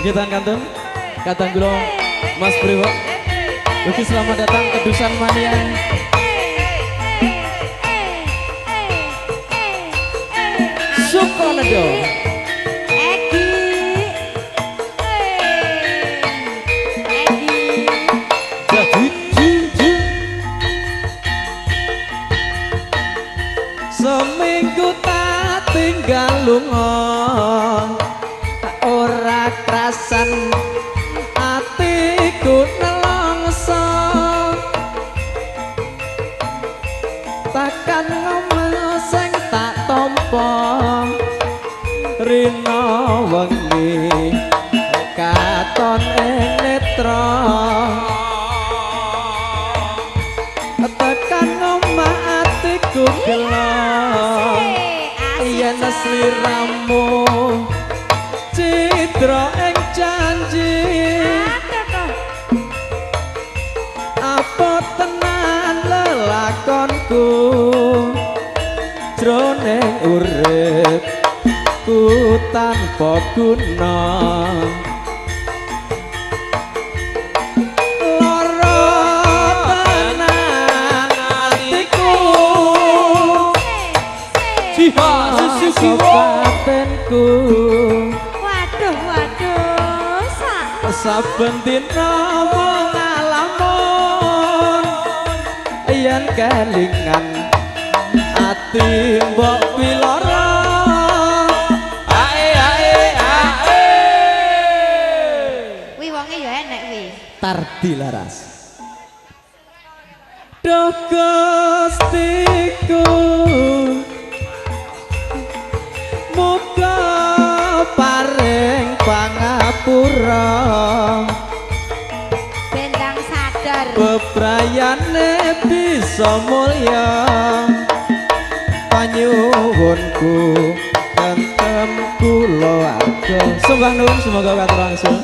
Jogetan kantun kadang kula Mas Brewok. Oke, selamat datang ke Dusan Mania. Sukonedo. Egi. Egi. Jadi ju. Seminggu tak tinggal lunga, ora krasan atiku nelongso. Takkan ngomong sing tak tampa rina wengi katon ing netra. Tekan omah atiku gelo yen sliramu cidra ing janji. Apa tenan lelakonku jroning uripku tanpa guna. Lara tenan atiku, Jiha susu batinku. Waduh, waduh, saben dina ngalamun yen kelingan ati mbok piloro. Ae ae ae. Wi wonge ya enek wi. Tardi laras. Duh Gustiku, muga paring pangapura. Bendang sadar. Bebrayane bisa mulya, panyuwunku tentem kulawarga. Sembah nuwun, semoga katur langsung.